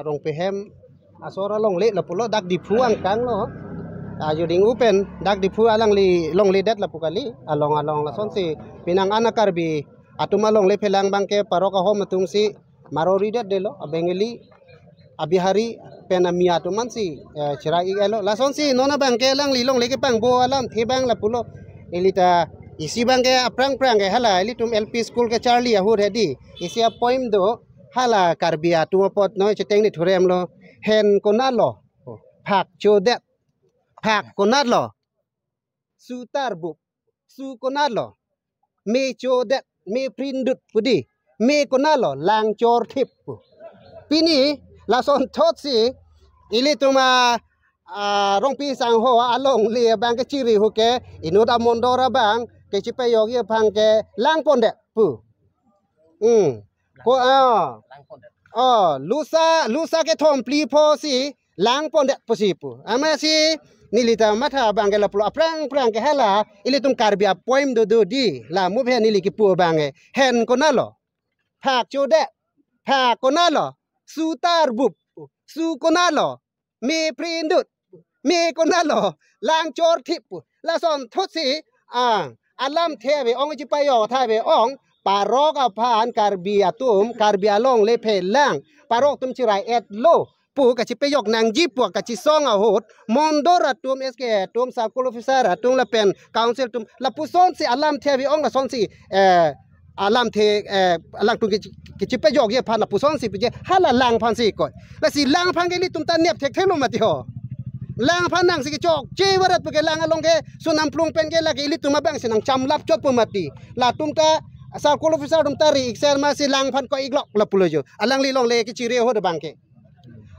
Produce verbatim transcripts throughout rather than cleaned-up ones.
Rongpi hem asor alongle lapulo, dak Diphu angkang lo. Ajuding upen dak Diphu alangli longledet lapu kali, along along lasonsi penang ana Karbi atum alongle phelang abangke parok ahom atumsi maroridet delo, a Bengali, a Bihari pen a Miya atum ansi, eh, cherai-ik-etlo. Lasonsi non abangke alangli longle kepangbo alamthe abang lapulo. Ili ta isi abangke aphrang phrang ke hala ilitum L P school kecharli ahut hedi, isi a-poem do, hala Karbi atum apot non cheteng ni thurem lo. Hen konatlo, phak chodet, phak konatlo, su tarbup, su konatlo, me chodet, me prindut pu di, me konatlo, lang chorthip pu. Pini lasonthotsi ilitum a, a, Rongpi sangho alongle abangke chiri ahut ke inut amondor abang kechipejokji aphan ke langpondet pu. Hmm. Ko, ah. Oh, lusa, lusa kethom phli pho si langpondet pusi pu. Amatsi neli ta matha abangke lapulo, aphrang phrang ke hala ilitum Karbi a-poem do do di. La muphe neli kipu abangke, hen konatlo, phak chodet, phak konatlo, su tarbup, su konatlo, me prindut, me konatlo, lang chorthip pu. Lasonthotsi, ah, alamthe ave-ong, chipejok tha ave-ong, parok aphan Karbi atum, Karbi alongle phelang, parok atum cherai-etlo pu kachipejok nangji pu kachisong ahut, mondor atum, S K atum, circle officer atum lapen council atum, lapusonsi alamthe ave-ong lasonsi, eh, alamthe, eh, alangtum kechi-, kechipejokji aphan lapusonsi peje, hala lang aphansi koi. Lasi lang aphan ke ilitum ta nep thekthelo mati ho. Lang aphan nangsi kechokche varat pu ke lang along ke Sonam Plung pen ke lake ilitum abangsi nangchamlap chotpo mati. Latum ta circle officer atum ta ri-ik ser masi lang aphan ko-iklok lapulo jo. Alangli longle kechiri ahut abangke.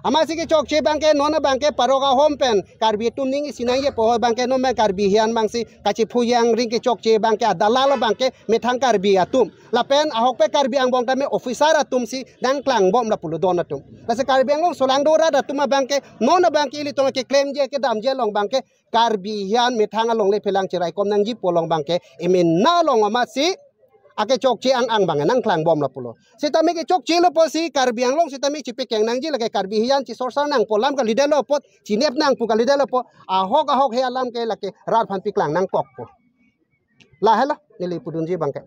Amatsi kechokche abangke non abangke parok ahom pen Karbi atum ning isi nangji pu ahut abangke non abang Karbi hian abangsi kachiphu jangring kechokche abangke adalal abangke methang Karbi atum. Lapen ahokpet Karbi angbong tame officer atumsi nangklangbom lapulo don atum. Lasi Karbi Anglong solangdo rat atum abangke non abangke ilitum keklemji kedamji along abangke Karbi hian methang alongle phelang cheraikom nangji pu along abangke emena along amatsi akechokche ang ang abang nangklangbom lapulo. Sitame kechokchelo pusi Karbi Anglong sitame chipekeng nangji, lake Karbi hian chisorsar nangpo, alam kalidetlo apot, chinep nangpo kalidetlo apot, ahok ahok he alam ke lake rat aphan piklang nangkokpo. Lahelo neli pudunji abangke.